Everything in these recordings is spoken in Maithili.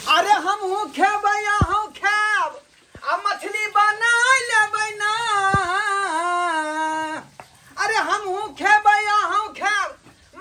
अरे हमहूँ खेबै अहूँ खायब आ मछली बना लेबै ना। अरे हमहूँ खेबै अहूँ खायब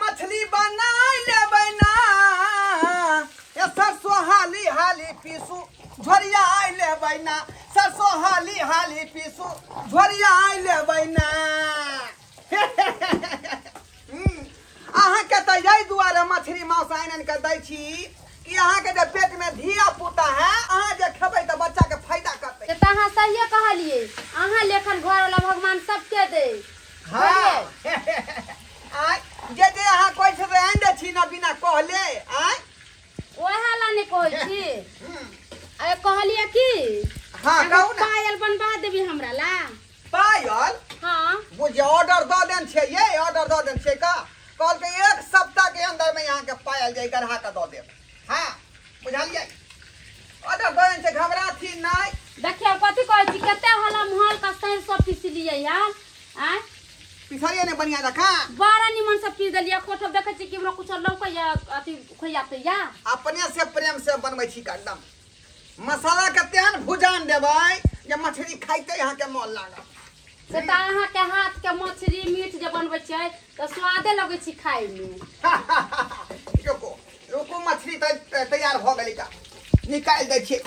मछली बना लेबै ना। ए सरसों हाली हाली पीसू झोरिया आइ लेबै ना। सरसों हाली हाली पीसू झोरिया आइ लेबै ना। अहाँके तऽ यही दुआरे मछली मांस आनि आनि कऽ दै छी कि अहाँके जे पेट में धिया पुता है अहाँ जे खेबै तऽ बच्चा के फायदा करतै। से तऽ अहाँ सहिए कहलियै, अहाँ लेखन घर वाला भगवान सबके दे। हाँ आय जे जे अहाँ कहै छै से आनि दै छी ना बिना कहले। आय ओएह ला नहि कहै छी। अरे कहलियै की हाँ कहू ना। पायल बनवा देबी हमरा ला। पायल? हाँ बुझिए ऑर्डर दऽ देन छै, ये ऑर्डर दऽ देन छै का कहलकै एक सप्ताह के अंदर में यहाँ के पायल जाय गढ़ा के दऽ देब। हाँ बुझलियै ऑर्डर दऽ देन छै, घबराथी नहि। देखियौ कथी कहै छी, कते हला महल का सरिसो पीसलियै यार। आँय पिसलियै ने बढ़िया जकाँ? बड़ा निमन से पीस देलियै। कोठो देखै छी कि हमरा कुछो लौकैया अथी खोइया तोइया। अपने से प्रेम से बनबै छी एकदम मसाला के तेहन भुजान देबै जे मछली खाइते यहाँ के मोन लागत। से तऽ अहाँके हाथ के मछली मीट जे बनबै छियै तऽ स्वादे लगै छै खायमे। रुको रुको मछली तैयार भऽ गेलै का निकालि दै छियै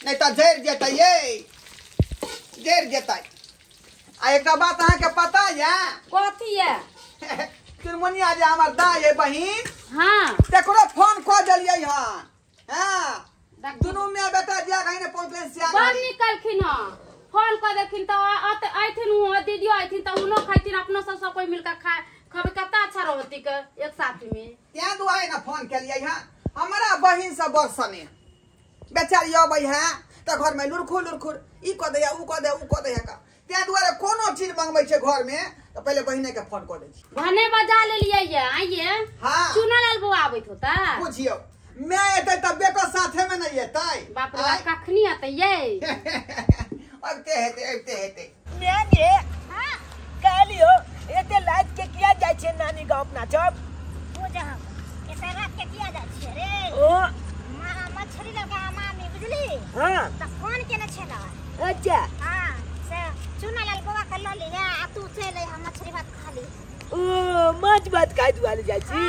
नहि तऽ जरि जेतै, ये जरि जेतै। आ एकटा बात अहाँके पता यऽ? कथी यऽ? चुनमुनिया जे हमर दाय अइ बहिन, हाँ तकरो फोन कऽ देलियै हन। हाँ दुनू माय बेटा जिया कहीं ने पहुँचलै सियान। बड़ निकलखिन हँ, फोन कऽ देलखिन तऽ अयथिन हुआँ दीदियो अयथिन तऽ उनो खैथिन अपनो सब सब कोइ मिलकर खा खबै कते अच्छा रहती के एक साथ में। तें दुआरे ने फोन केलियै हँ। हमरा बहिन सब बड़ सने बेचारी अबै है तऽ घर में लुरखुर लुरखुर ई कऽ दैया उ कऽ दैया उ कऽ दैया का, तें दुआरे कोनो चीज मंगबै छै घर में तऽ पहिले बहिने के फोन कऽ दै छी। भने बजा लेलियै ये। आइये हाँ चुनालाल बौआ आबैत होता? बुझियौ मैं एतै तऽ बेटो साथे में नहीं एतै। बाप रे बाप कखनी एतै ये? अबिते हेतै अबिते हेतै। मैं गे कहलियो एते रात के किया जाइ छै नानी गाँव नाचब? एते रात के किया जाइ छै रे? ओ मछली लगा मामी बुझली। हाँ तऽ फोन केने छलै। अच्छा हाँ से चुनालाल बौआ के लऽ लिहे आ तू चलि अइहे मछली भात खा ली। ओ माछ भात खाइ दुआरे जाइ छी?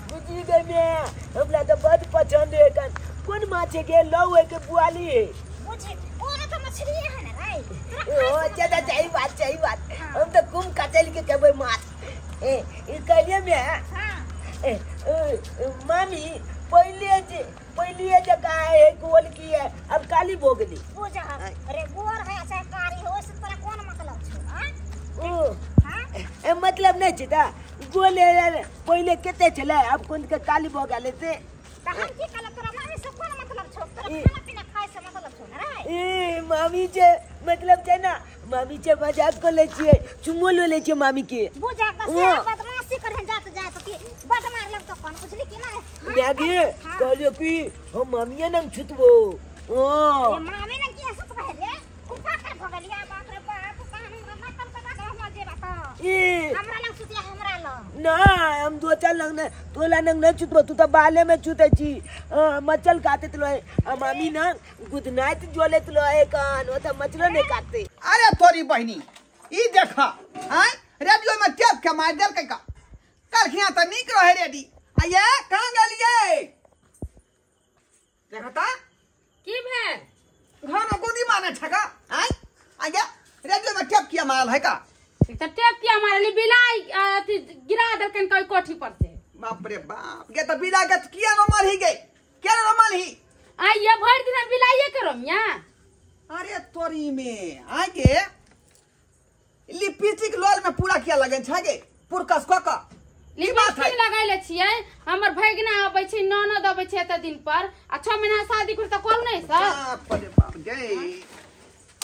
बुझि गई मैं, हमरा तऽ बड पसंद है। कोन माछ है गे? लौ है के बुआली है? बुझी ओ तऽ मछली है ना रे। ओ अच्छा सही बात सही बात। हम तऽ कुम कचल के खेबै माछ। ए ई कहलियै मैं। हाँ मामी पहिले जे पहिले जगह है गोल की है अब काली भो गेली। बुझ अरे गोर है चाहे कारी है ओइसे तोरा कोन मतलब छौ? हां ओ हां ए मतलब नहीं छै ता गोल है पहिले कते छलै अब कोन के काली भो गेलै से। त हम की कहल तोरा मामी से कोन मतलब छौ? तोरा खाना पीना खाय से मतलब छौ ना रे? ए मामी जे मतलब छै ना मामी से मजाक कर लै छियै, चुमो लो लै छियै मामी के। बुझ से बदमाशी करहन जात जात की बड मार लगतो कोन बुझली की ना? गे कहलियो कि हम मामिया नंग छुतबो। ओ ए मामी नंग किया सुतबे रे? कुपा कर भ गेलिया बाप रे बाप कान हमरा मातम कटा के हम जेबा त ए हमरा लग सुतिया हमरा लग ना हम दो चार लंग ने तोला नंग न छुतबो, तू त बाले में छुते छी। मच्छर काटत लो आ मामी ना गुदनाइत जोलेत लो है कान ओ त मछलो नहीं काटते। अरे तोरी बहिनी ई देखा आय रेडियो में टेप के मार देलकै का कलखिया त नीक रहे रेडी। आये कहाँ गेलियै? देखता की भेल? घर में गोदी मारने छका। आय आगे रेडियो में टेप किया मारल है का? त टेप किया मारली? बिलाई अथी गिरा देलकन कोई कोठी पर से। बाप रे बाप गे त बिलाई के किया न मारही गे? किया न मारही? आइये भरि दिन बिलाइए के रमिया। अरे तोरी में आगे लिपस्टिक लोल में पूरा किया लगन छै गे पुरकस क क लिपस्टिक लगैले छियै। हमर भगिना अबै छै ननद अबै छै एते दिन पर आ 6 महीना शादी कर त कहू नहीं सर। बाप रे बाप गे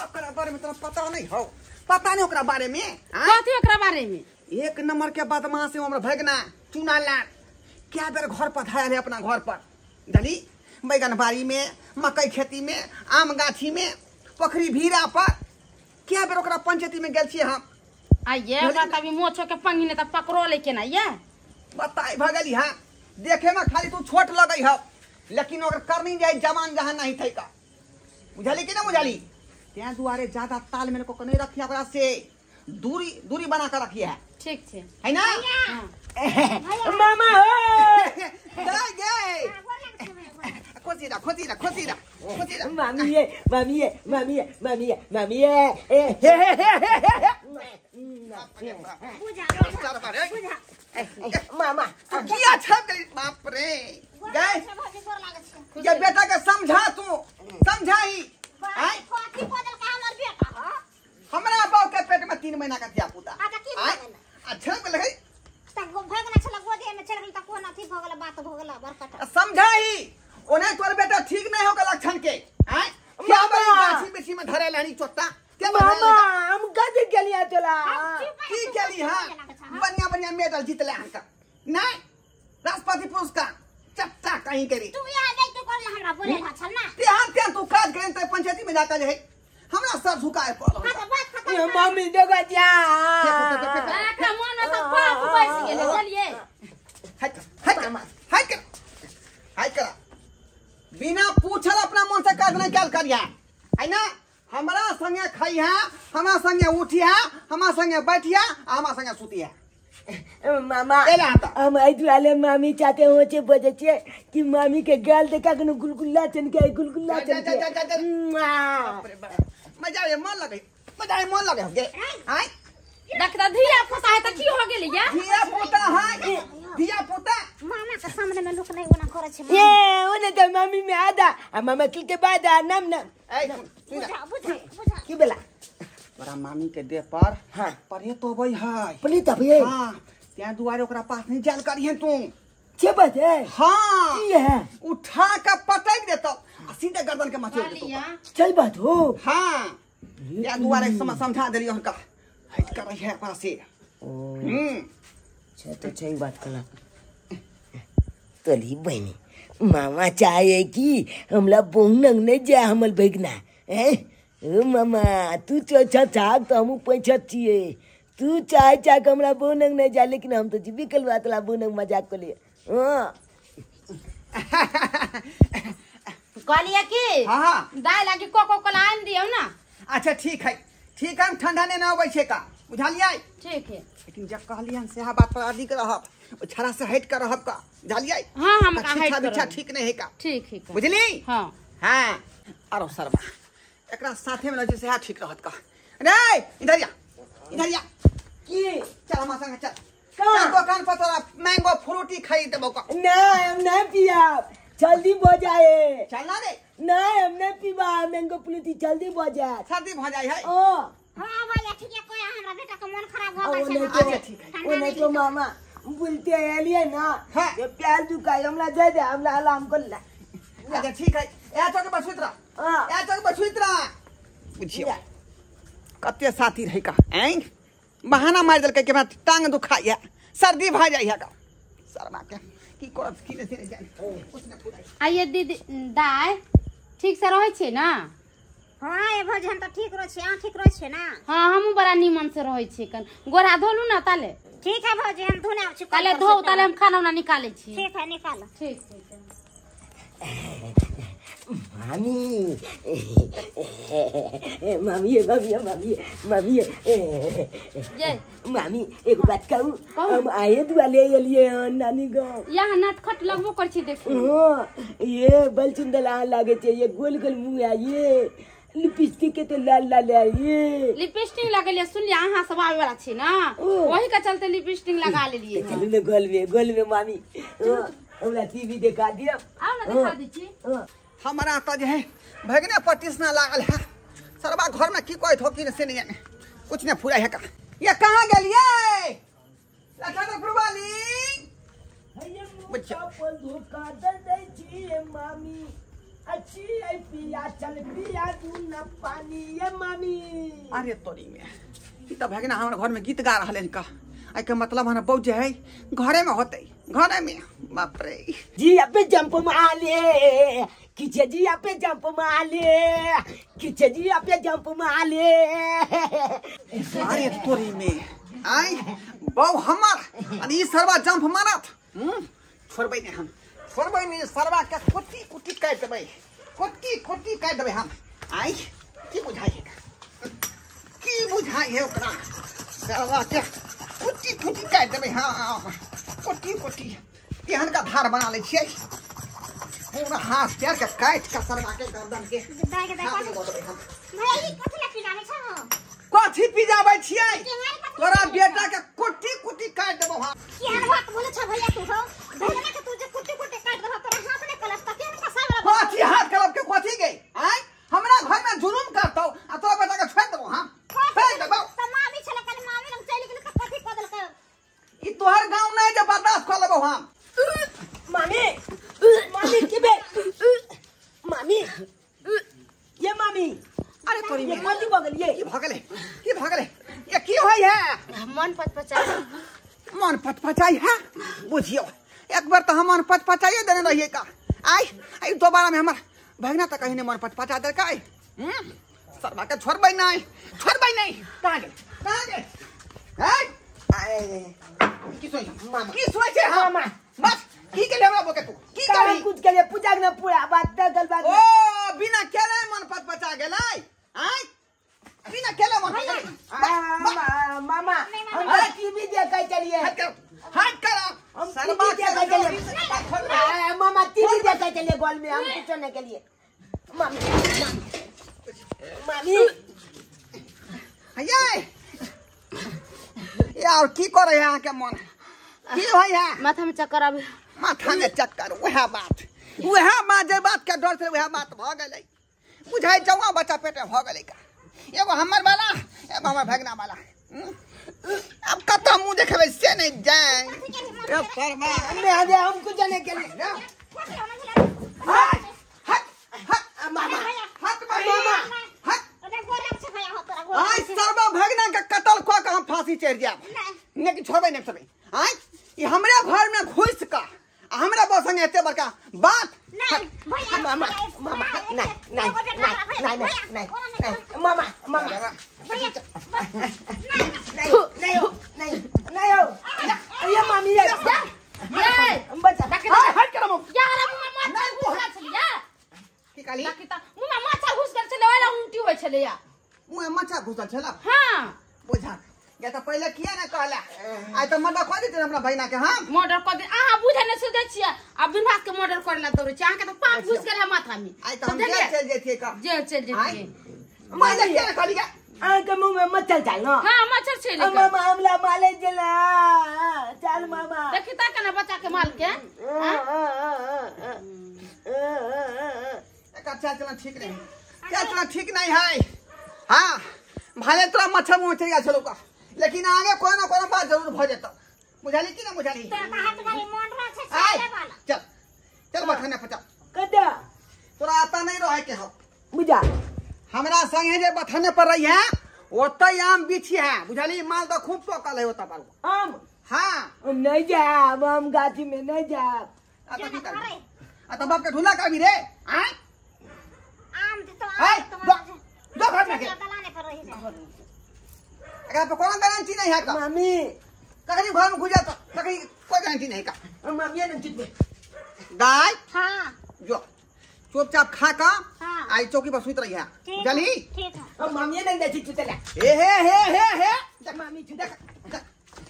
ओकरा बारे में तोरा पता नहीं हो? पता नहीं ओकरा बारे में? कथी ओकरा बारे में? एक नंबर के बदमाश है हमर भगिना चुनालाल। क्या बेर घर पर धायल है अपना घर पर जानी बैगन बाड़ी में मकई खेती में आम गाछी में पोखरी भीड़ा पर क्या बेर ओकरा पंचायती में गेल छियै हम। आइये बात अभी मोछो के पंगी ने त पकड़ो ले के ना ये बताई भगली। हाँ देखे में खाली तू छोट लगई ह लेकिन ओकर करनी जाय जवान जहां नहीं थई का बुझली कि ना बुझली त्या दुआरे ज्यादा तालमेल को नहीं रखिया ओकरा से दूरी दूरी बना कर रखिए है ठीक छे है ना मामा हो गए गए खोजी रा खोजी रा खोजी रा खोजी रा मामी ये मामी ये मामी ये मामी ये मामी ये ए हे हे हे हे बुझा बुझा मामा किया छप गई बाप रे गए ये बेटा के समझा तू समझाई आई कथी बदल का हमर बेटा ह हमरा बाप के पेट में 3 महीना का धिया पुता अच्छा की भऽ गेल अच्छा लगे त भगना छल गोदे में चल गेल त कोन अथी भऽ गेल बात भऽ गेल बरकट समझाई ओने तोर बेटा ठीक नहीं होगा लक्षण के हैं क्या बड़ी गाछी बेसी में धरे लानी चोट्टा के मामा हम कथी केलिया तोला की केली हां बढ़िया बढ़िया मेडल जीतले हन का नहीं राष्ट्रपति पुरस्कार चट्टा कहीं करी तू यहाँ नहीं तू कर हमरा बोले छल ना तेहन तेहन तू काज करें त पंचायती में जाकर जे हमरा सर झुकाए पड़ल हां त बात खत्म ये मम्मी देखो जा एकरा मन में सब पाप बैस गेलै चलिए हट हट हट हट कर बिना पूछल अपना मन से काज नहीं कल करिया है ना हमरा संगे खइहा हमरा संगे उठिहा हमरा संगे बैठिहा हमरा संगे सुतिहा मामा हम आई दुआले मामी चाहते हो छे बजे छे कि मामी के गाल देखा के गुलगुल्ला चन के गुलगुल्ला चन के मजा आवे मन लगे मजा आवे मन लगे गे आय देख त धिया पुता है त की हो गेलै या धिया पुता है धिया पुता मामा के सामने में लोक नहीं ओना करे छे ये ओने त मामी में आदा आ मामा किल के बाद आ नाम नाम ए बुझा बुझा बुझा की बेला तोरा मामी के देह पर हां परे तो बई है पनी त भई हां त्या दुआरे ओकरा पास नहीं जाल करिहन तू छे बात है हां की है उठा के पटक देतो आ सीधे गर्दन के मचोड़ देतो चल बात हो हां त्या दुआरे समझा देलियो हनका हट कर रही है ओकरा से छे तो सही बात कला तोली बहनी मामा चाहे कि हमला बोंग नहीं जाए हमल भगना हैं ओ मामा तू चौथा थाक तो हम पैसा छिए तू चाहे चाहे के हमरा बोनंग नहीं जाए लेकिन हम तो जीबी कलवा तला बोनंग मजाक को लिए हां कहलिए कि हां दाइ लागी कोको कोला आन दियौ ना अच्छा ठीक है ठीक है हम ठंडा ने ना अबै छै का बुझलियै ठीक है लेकिन जब कहलियन से बात पर अड़ी के रहब ओ छड़ा से हट कर रहब का बुझलियै हां हम का हट कर ठीक नहीं है का ठीक है बुझली हां हां आरो सरबा एकरा साथे में जे से ठीक रहत का रे इधर आ इधर आ की चल हमरा संग चल चल दुकान पर तोरा मैंगो फ्रूटी खरीद देबो का ना हम नहीं पिया जल्दी हो जाए चल ना रे नहीं हम नहीं पीबा मैंगो फ्रूटी जल्दी हो जाए सर्दी हो जाए है ओ हां भैया ठीक है कोई हमरा बेटा के मन खराब हो गेल छै अच्छा ठीक है ओ नहीं तो मामा बोलते एलिए ना ये प्यार दुकाई हमरा दे दे हमरा आराम कर ला अच्छा ठीक है ए तो के बसुत रह हां ए तो के बसुत रह बुझियो कते साथी रहे का हैं बहाना मार देलकै कि हमरा टांग दुखाइया सर्दी भा जाइया का शर्मा के की करत की नहीं जाने कुछ न पूरा आइए दीदी दाइ ठीक से रहै छै ना हां ए भौजी हम त ठीक रहै छी अहाँ ठीक रहै छी ना हां हमहूँ बड़ा नीमन से रहै छी कन गोरा धोलू ना ताले ठीक है भौजी हम धोने आबै छी ताले धो ताले हम खाना उना निकालै छी ठीक है निकाल ठीक ठीक मामी मामी मामी मामी मामी ये मामी एक बात कहूँ हम आए दुआले लिए नानी गाँव यहाँ नटखट लगबो कर छी देखी हाँ ये बलचुंदल लागे छे ये गोल गोल मुँह है ये लिपस्टिक के तो लाल लाल है ये लिपस्टिक लगेलिए सुनलिए अहाँ सब आवे वाला छी ना वही के चलते लिपस्टिक लगा लेलिए चलू ने गोल में मामी हमरा टीवी देखा दिया आओ ना देखा दै छी हमारा तो जे है भगने पटिस ना लागल है सरबा घर में की कहत हो की से नहीं जाने कुछ नहीं फुरा है का ये कहां गेलिए लखनपुर वाली बच्चा पर धोखा दे दै छी मामी अच्छी आई पिया चल पिया दू ना पानी ये मामी अरे तोरी में ई त भगना हमरा घर में गीत गा रहल है का आई के मतलब हमरा बौ जे है घरे में होते घरे में बाप रे जी पे जंप माले किछे जी पे जंप माले किछे जी पे जंप माले अरे तोरी में आई बौ हमर अरे ई सरवा जंप मारत छोड़बै नै हम छोड़बै नहीं सरवा के कुट्टी कुट्टी काटि देबै, कुट्टी कुट्टी काटि देबै हम। आई की बुझाइ है, की बुझाइ है ओकरा, सरवा के कुट्टी कुट्टी काटि देबै। हाँ कुट्टी कुट्टी तेहन का धार बना लै छियै, पूरा हाथ पैर के काटि के सरवा के गर्दन के। कथी पिजाबै छियै तोरा बेटा के कुट्टी कुट्टी काटि देबौ। हम केहन बात बोलै छ भैया तू हो, भैया के तू जे कुट्टी कुट्टी काटि देबौ तोरा हाथ ने कलप त केहन कसाई वाला कथी हाथ कलप के कथी गई? आय हमरा घर में जुलुम करतौ आ तोरा बेटा के छोड़ देबौ। हम छोड़ देबौ त मामी छले कल मामी लग चलि गेल त कथी क देलकै? ई तोहर गांव नै जे बर्दाश्त क लेबौ हम। मामी मामी की बे मामी, ये मामी, अरे तोरी ये कथी भ गेल? ये की भ गेलै, की भ गेलै? ये की होय है? मन पचपचाइ, मन पचपचाइ है। बुझियो एक बार तो हम मन पचपचाइए देने रहिए का, आई आई दोबारा में हमर भगना त कहीं ने मन पचपचा देलकै। सरवा के छोड़बै नहीं, छोड़बै नहीं। कहाँ गेल, कहाँ गेल? हैं की सोच, की सोच है? हम बस की केले हमरा बोके तू की करी? कुछ के लिए पूजा न पूरा बात दगल बात। ओ बिना केले मन पचपचा गेलै। आय बिना केले मन मामा हम टीवी देखै चलिए। हट कर, हट कर, हम टीवी देखै चलिए मामा, टीवी देखै चलिए गोल में, हम कुछ नहीं के लिए। मामी मामी ये यार की करे है के मन की होय है? माथा में चक्कर आबे, माथा में चक्कर। वएह बात, वएह बात जे बात के डर से वएह बात भ गेलै। बुझाइ चौआ बच्चा पेटे भ गेलै का, एगो हमर वाला एगो हमर भगना वाला। अब कतऽ मुँह देखेबै से नहीं जाए। हमको जाने के लिए हट हट मामा, हट मामा, हट। आइ सरबा भगना के कतल कऽ के हम फांसी चढ़ि जायब, लेकिन छोड़बै नहि छोड़बै। आइ ई हमरे घर में घुसि कऽ आ हमरा बस संगे एते बड़का बात। मामा मामा नहीं नहीं नहीं नहीं नहीं मामा मामा नहीं नहीं नहीं नहीं हो ये मामी ये बच्चा हट कर यार मुंह में माछा घुस गेल छलै। की कहली? मुंह में माछा घुस गेल छलै, ओला उल्टी होइ छलै। मुंह में माछा घुसल छलै? हां बुझा या तो पहले किया ना कहला, आइ त मर्डर कऽ देते हमरा बहिना के। हम मर्डर कऽ दे, अहाँ बुझे नै सुझै छियै, आ बिनभास के मर्डर करे ला दौड़ै छियै। अहाँ के त पाप घुस गेल है माथा में। आइ त हम जेल चलि जैतियै का, जेल चलि जैतियै। पहिले किया ना कहली? अहाँ के मुंह में मच्छर चल न? हां मच्छर छलै। मामा हमला माले जला चल मामा, देखी ता केना बच्चा के माल के। एकर चाल चलन ठीक नहीं, चाल चलन ठीक नहीं है। हां भले तोरा मच्छर मुंह चलि गेल छलौ का, लेकिन आगे कोई ना कोनो बात जरूर भ जेतौ। बुझाली कि ना बुझाली? चल चल बथाने पर चल। कदा तोरा आता नहीं रहे के हो बुझा, हमरा संगे जे बथाने पर रही है ओतै आम बिछी है। बुझाली? माल तो खूब पकल है ओतै पर आम। हां हम नहीं जाब, हम गाछी में नहीं जाब। आ त की करबी? आ त बाप के ढूला करबी रे? आय आम तो दो घर में के दलाने पर रही है, एकरा पे कोनो गारंटी नहीं है का। मामी कखनी घर में घुस जात कखनी कोई गारंटी नहीं का। मामी ने चुप गाय। हां जो चुपचाप खा का आई चौकी पर सुत रही है। बुझली? ठीक है। हम मामी ने नहीं चुप चला। हे हे हे हे हे देख मामी चुप देख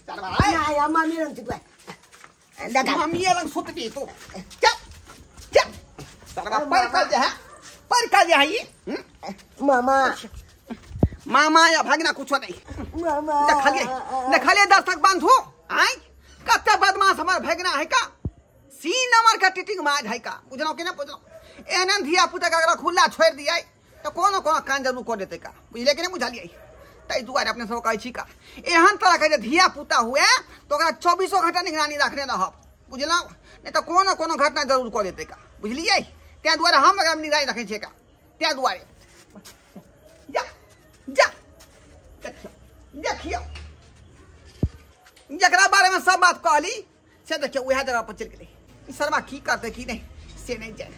चल भाई ना या मामी ने चुप देख मामी लंग सुतबी तू। चल चल चल पर कर दे है, पर कर दे है ई। मामा मामा या भागना कुछ नहीं। मामा देखलिए देखलिए दर्शक बंधु, आय कते बदमाश हमर भगना है का, सी नंबर के टीटिंग माज है का। बुझलौ कि ना बुझलौ? एहन धिया पुता के अगर खुला छोड़ दियै त कोनो कोनो कान जरूर कऽ देतै का। बुझलियै कि नहि बुझलियै? ताहि दुआरे अपने सब कहै छी का एहन तरह के जे धिया पुता हुए त ओकरा 24 घंटा निगरानी रखने रहब। बुझलौ? नहि तऽ कोनो कोनो घटना जरूर कऽ देतै का। बुझलियै? ताहि दुआरे हम एकरा निगरानी रखै छियै का, ताहि दुआरे। जा जा देखियो देखियो जकरा बारे में सब बात कहली से देखियो वएह जगह पर चलि गेलै। ई सरवा की करतै की नहीं से नहीं जाने।